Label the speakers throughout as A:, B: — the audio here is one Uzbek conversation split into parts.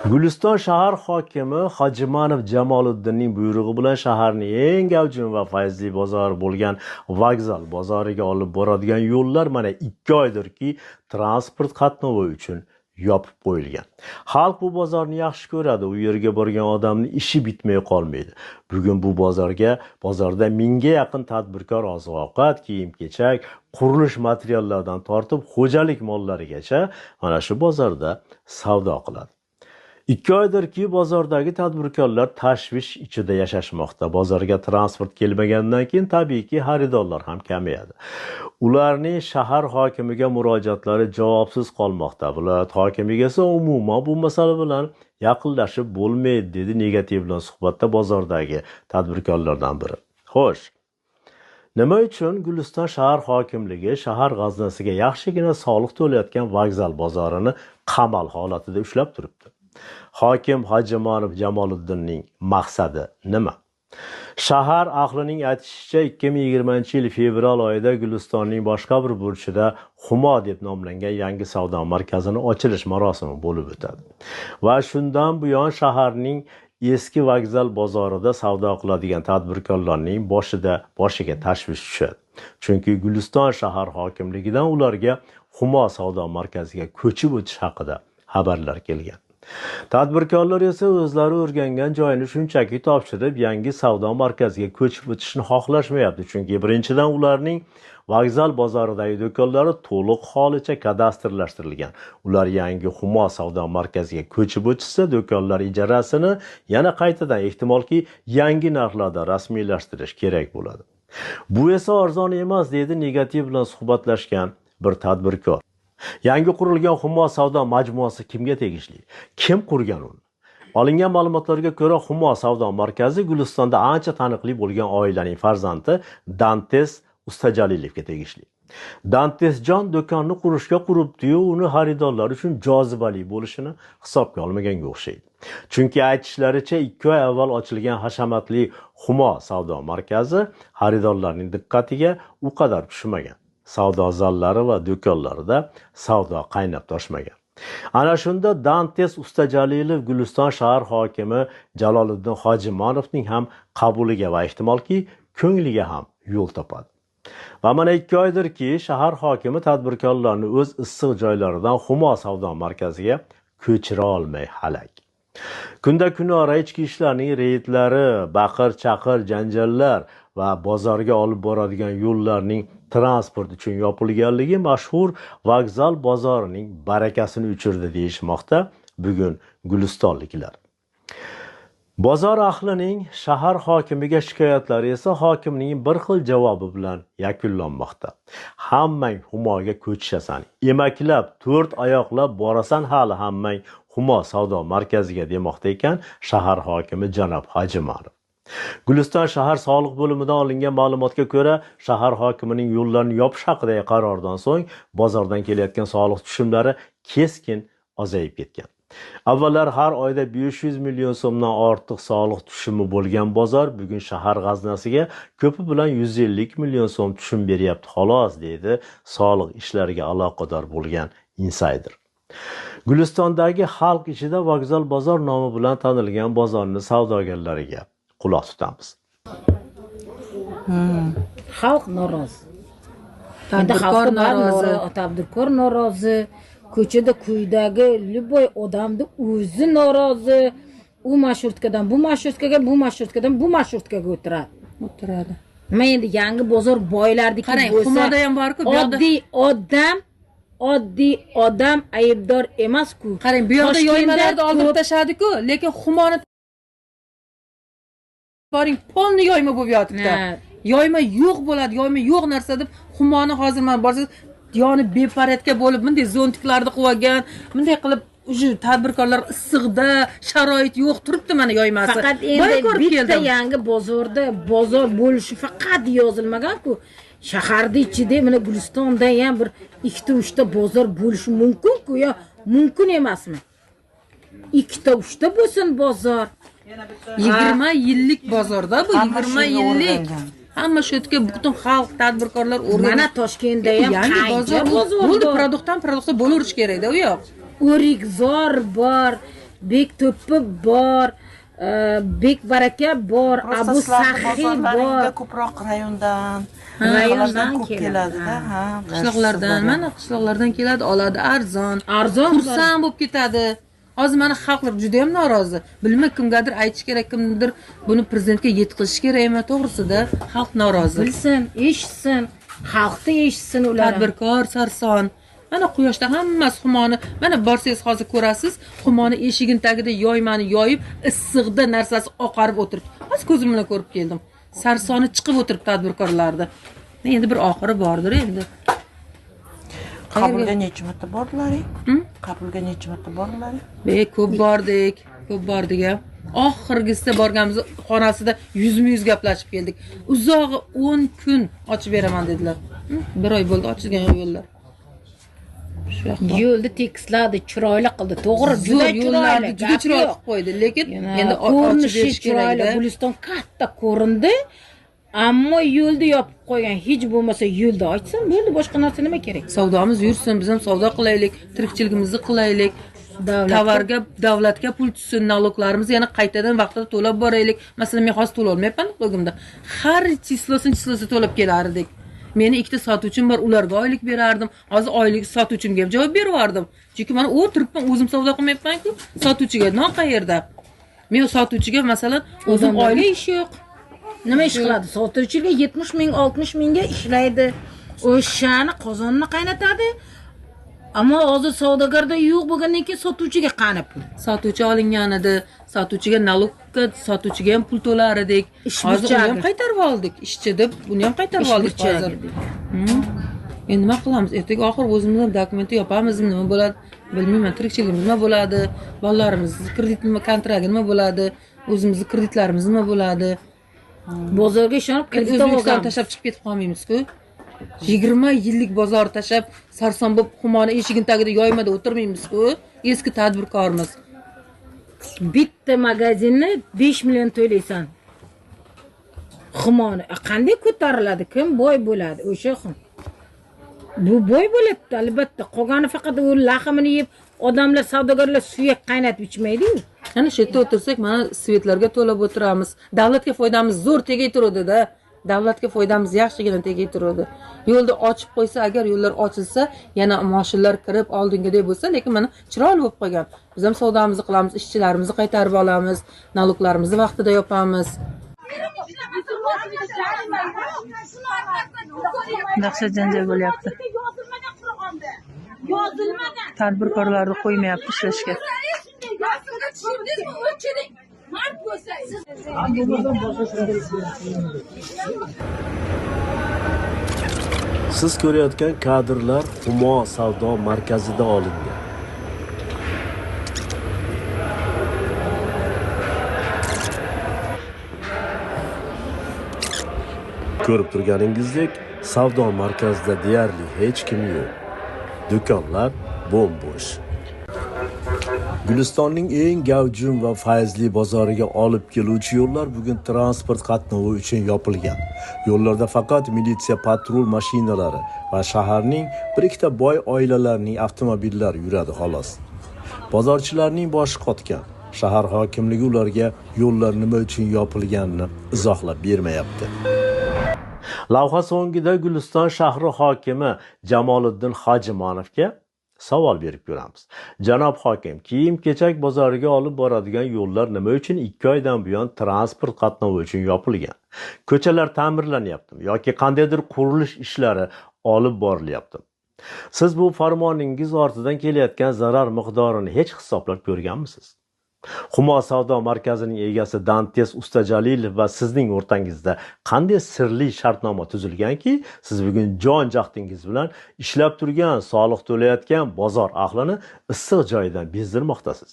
A: Guliston shahar hokimi Hojimanov Jamoliddinning buyrug'i bilan shaharning eng gavjum va fayzli bozori bo'lgan vokzal bozoriga olib boradigan yo'llar mana 2 oydirki transport qatnovi uchun yopib qo'yilgan. Xalq bu bozorni yaxshi ko'radi. U yerga borgan odamning ishi bitmay qolmaydi. Bugun bu bozorda 1000ga yaqin tadbirkor oziq-ovqat, kiyim-kechak, qurilish materiallaridan tortib xo'jalik mollarigacha mana shu bozorda savdo qiladi. 2 oydirki bozordagi tadbirkorlar tashvish ichida yashashmoqda. Bozorga transport kelmagandan keyin tabiiyki xaridorlar ham kamayadi. Ularning shahar hokimiga murojaatlari javobsiz qolmoqda. Viloyat hokimiga esa umuman bu masala bilan yaqinlashib bo'lmaydi, dedi Negativ bilan suhbatda bozordagi tadbirkorlardan biri. Xo'sh, nima uchun Guliston shahar hokimligi shahar g'aznasiga yaxshigina soliq to'layotgan vokzal bozorini qamal holatida ushlab turibdi? Hokim Hojimanov Jamoliddinning maqsadi nima? Shahar ahlining aytishicha 2020-yil fevral oyida Gulistonning boshqa bir burchida Humo deb nomlangan yangi savdo markazini ochilish marosimi bo'lib o'tadi. Va shundan buyon shaharning eski vokzal bozorida savdo qiladigan tadbirkorlarning boshiga tashvish tushadi. Chunki Guliston shahar hokimligidan ularga Humo savdo markaziga ko'chib o'tish haqida xabarlar kelgan. Tadbirkorlar esa o'zlari o'rgangan joyini shunchaki topshirib, yangi savdo markaziga ko'chib o'tishni xohlashmayapti. Chunki birinchidan ularning vokzal bozoridagi do'konlari to'liq holicha kadastrlashtirilgan. Ular yangi Humo savdo markaziga ko'chib o'tishsa, do'konlar ijarasini yana qaytadan ehtimolki yangi narxlarda rasmiylashtirish kerak bo'ladi. Bu esa arzon emas, deydi Negativ bilan suhbatlashgan bir tadbirkor. Yangi qurilgan Humo savdo majmuasi kimga tegishli? Kim qurgan uni? Olingan ma'lumotlarga ko'ra, Humo savdo markazi Gulistonda ancha taniqli bo'lgan oilaning farzandi Dantes Ustajalilovga tegishli. Dantesjon do'konni qurishga quribdi-yu, uni xaridorlar uchun jozibali bo'lishini hisobga olmaganga o'xshaydi. Chunki aytishlaricha 2 oy avval ochilgan hashamatli Humo savdo markazi xaridorlarning diqqatiga u qadar tushmagan. Savdo zallari va do'konlarida savdo qaynab toshmagan. Ana shunda Dantes Ustajalilov Guliston shahar hokimi Jaloliddin Hojimanovning ham qabuliga va ehtimolki ko'ngliga ham yo'l topadi. Va mana 2 oydirki shahar hokimi tadbirkorlarni o'z issiq joylaridan Humo savdo markaziga ko'chira olmay halak. Kunda kunora ichki ishlarning reydlari, baqir-chaqir, janjallar va bozorga olib boradigan yo'llarning transport uchun yopilganligi mashhur vokzal bozorining barakasini o'chirdi deyishmoqda bugun gulistonliklar. Bozor ahlining shahar hokimiga shikoyatlari esa hokimning bir xil javobi bilan yakunlanmoqda. Hammang Humoga ko'chishasan, emaklab, 4 oyoqlab borasan hali hammang Humo savdo markaziga demoqda ekan shahar hokimi janob Hojimanov. Guliston shahar soliq bo'limidan olingan ma'lumotga ko'ra, shahar hokimining yo'llarni yopish haqidagi qaroridan so'ng bozordan kelayotgan soliq tushumlari keskin azayib ketgan. Avvallar har oyda 500 million so'mdan ortiq soliq tushumi bo'lgan bozor bugun shahar g'aznasiga ko'pi bilan 150 million so'm tushum beryapti xolos, deydi soliq ishlariga aloqador bo'lgan insayder. Gulistondagi xalq ichida vokzal bozor nomi bilan tanilgan bozorni savdogarlariga quloq tutamiz.
B: Xalq norozi.
C: Tadbirkor norozi,
B: tadbirkor norozi. Ko'chada kuydagi любой odamni o'zi norozi. U marshrutkadan bu marshrutkaga, bu marshrutkadan bu marshrutkaga o'tiradi.
C: O'tiradi.
B: Nima endi yangi bozor boylardiki bo'lsa,
C: Humoda ham bor-ku, bu yoqda
B: oddiy odam aybdor emas-ku.
C: Qarang, bu yoqda yoymalarni oldirib tashladi-ku, lekin Humoni boring, polni yoyma bo'lib yotibdi. Yoyma yo'q bo'ladi, yoyma yo'q narsa deb Humoni hozir mana borsangiz yoni beparadga bo'lib bunday zontiklarni qo'yib olgan, bunday qilib уже tadbirkorlar issiqda, sharoit yo'q turibdi mana yoymasi.
B: Faqat endi bitta yangi bozorda bozor bo'lishi faqat yozilmagan-ku. Shaharda ichida mana Gulistonda ham bir 2-3 ta bozor bo'lishi mumkin-ku, yo mumkin emasmi? 2-3 ta bo'lsin bozor.
C: 20 yillik bozorda bu, 20 yillik. Hamma shu yerga butun xalq, tadbirkorlar o'rganib.
B: Mana Toshkentda ham
C: yangi bozor bo'ldi, produktdan produktga bo'laverish kerakda u yoq.
B: O'rikzor bor, Bekto'pi bor, Bek Baraka bor, Abu Saxiy bor.
D: Ko'proq rayondan, ko'p keladi-da, ha.
C: Qishloqlardan, mana qishloqlardan keladi, oladi, arzon.
B: Arzon,
C: xursand bo'lib ketadi. Hozir mana xalqlar juda ham norozi. Bilmay kimgadir aytish kerak, kimdir buni prezidentga yetkazish kerakmi, to'g'risida xalq norozi.
B: Bilsin, eshitsin, xalqni eshitsin ular.
C: Tadbirkor sarson. Mana quyoshda hammasi xumoni, mana borsangiz hozir ko'rasiz, xumoni eshigini tagida yoymani yoyib, issiqda narsasi oqarib o'tiribdi. Hozir ko'zim bilan ko'rib keldim. Sarsoni chiqib o'tiribdi tadbirkorlarda. Endi bir oxiri bordir endi.
D: Qabulga necha marta bordilaring? Qabulga necha marta bordilaring?
C: Ko'p bordik, ko'p bordik. Oxirgisida borganimizda xonasida yuzma-yuz gaplashib keldik. Uzog'i 10 kun ochib beraman dedilar. Bir oy bo'ldi ochilgan yo'llar.
B: Yo'lni tekisladi, chiroyli qildi. To'g'ri, juda chiroyli,
C: juda chiroyli qilib qo'ydi, lekin endi ochib berish kerak-da.
B: Guliston katta ko'rindi. Ammo yo'lni yopib qo'ygan, hech bo'lmasa yo'lni ochsin, bo'ldi, boshqa narsa nima kerak?
C: Savdomiz yursin, biz ham savdo qilaylik, tirikchiligimizni qilaylik. Tovarga, davlatga pul tushsin, naloglarimizni yana qaytadan vaqtida to'lab boraylik. Masalan, men hozir to'la olmayapman nalogimda. Har chislosini to'lab kelardik. Meni ikkita sotuvchim bor, ularga oylik berardim. Hozir oylik sotuvchimga ham javob berib yubordim. Chunki mana o'tiribman, o'zim savdo qilmayapman-ku, sotuvchiga non qayerda? Men sotuvchiga masalan, o'zim oylik
B: ish yo'q. Nima ish qiladi? Sotuvchiga 70 ming, 60 mingga ishlaydi. O'shani qozonni qaynatadi. Ammo hozir savdogarda yo'q bo'lgandan keyin sotuvchiga qani pul?
C: Sotuvchi olingan edi, sotuvchiga nalogga, sotuvchiga ham pul to'lar edik. Hozir uni ham qaytarib oldik. Ishchi deb uni ham qaytarib oldik hozir. Endi nima qilamiz? Ertaga oxir o'zimiz ham dokumentni yopamizmi, nima bo'ladi bilmayman. Tirikchiligimiz nima bo'ladi? Bolalarimiz kredit nima, kontrakt nima bo'ladi? O'zimizni kreditlarimiz nima bo'ladi?
B: Bozorga ishonib kredit
C: olgan tashlab chiqib ketib qolmaymiz-ku. 20 yillik bozor tashlab sarson bo'lib xumoni eshigini tagida yoymada o'tirmaymiz-ku. Eski tadbirkormiz.
B: Bitta magazinni 5 million to'laysan. Xumoni qanday ko'tariladi? Kim boy bo'ladi? O'sha xum. Bu boy bo'ladi albatta. Qolgani faqat u laxmini yeb odamlar, savdogarlar suyak qaynatib ichmaydi-yu.
C: Ana shu yerda o'tirsak, mana svetlarga to'lab o'tiramiz. Davlatga foydamiz zo'r tegay turadi-da. Davlatga foydamiz yaxshigina tegay turadi. Yo'lni ochib qo'ysa, agar yo'llar ochilsa, yana mashinalar kirib oldingidek bo'lsa, lekin mana chiroyli bo'lib qolgan. Biz ham savdomizni qilamiz, ishchilarimizni qaytarib olamiz, naloglarimizni vaqtida yopamiz. Dahshat janjal bo'lyapti. Tadbirkorlarni qo'ymayapti ishlashga.
A: Siz ko'rayotgan kadrlar Humo savdo markazida olingan. Ko'rib turganingizdek, savdo markazida deyarli hech kim yo'q. Do'konlar bo'm-bo'sh. Gulistonning eng gavjum va fayzli bozoriga olib keluvchi yo'llar bugun transport qatnovi uchun yopilgan. Yo'llarda faqat militsiya patrul mashinalari va shaharning bir ikkita boy oilalarining avtomobillari yuradi xolos. Bozorchilarning boshi qotgan. Shahar hokimligi ularga yo'llar nima uchun yopilganini izohlab bermayapti. Lavha so'ngida Guliston shahri hokimi Jamoliddin Hojimanovga savol berib ko'ramiz. Janob hokim, kiyim-kechak bozoriga olib boradigan yo'llar nima uchun 2 oydan buyon transport qatnovi uchun yopilgan? Ko'chalar ta'mirlanyaptimi yoki qandaydir qurilish ishlari olib borilyaptimi? Siz bu farmoningiz ortidan kelayotgan zarar miqdorini hech hisoblab ko'rganmisiz? Humo savdo markazining egasi Dantes Ustajalilov va sizning o'rtangizda qanday sirli shartnoma tuzilganki, siz bugun jon jahdingiz bilan ishlab turgan, soliq to'layotgan bozor ahlini issiq joyidan bezdirmoqdasiz.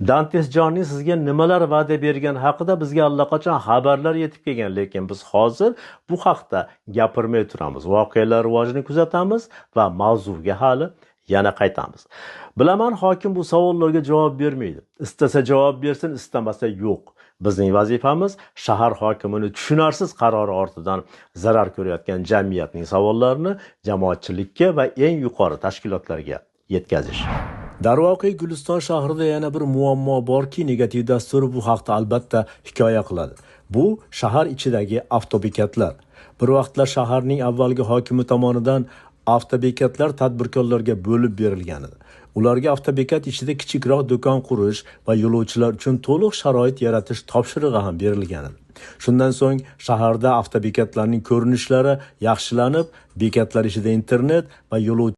A: Dantes jonning sizga nimalar va'da bergan haqida bizga allaqachon xabarlar yetib kelgan, lekin biz hozir bu haqda gapirmay turamiz. Voqealar rivojini kuzatamiz va mavzuga hali yana qaytamiz. Bilaman, hokim bu savollarga javob bermaydi. Istasa javob bersin, istamasa yo'q. Bizning vazifamiz shahar hokimini tushunarsiz qarori ortidan zarar ko'rayotgan jamiyatning savollarini jamoatchilikka va eng yuqori tashkilotlarga yetkazish. Darvoqe, Guliston shahrida yana bir muammo borki, negativ dasturi bu haqda albatta hikoya qiladi. Bu shahar ichidagi avtobekatlar. Bir vaqtlar shaharning avvalgi hokimi tomonidan avtobekatlar tadbirkorlarga bo'lib berilgan edi. Ularga avtobekat ichida kichikroq do'kon qurish va yo'lovchilar uchun to'liq sharoit yaratish topshirig'i ham berilgan edi. Shundan so'ng shaharda avtobekatlarning ko'rinishlari yaxshilanib, bekatlar ichida internet va yo'lovchi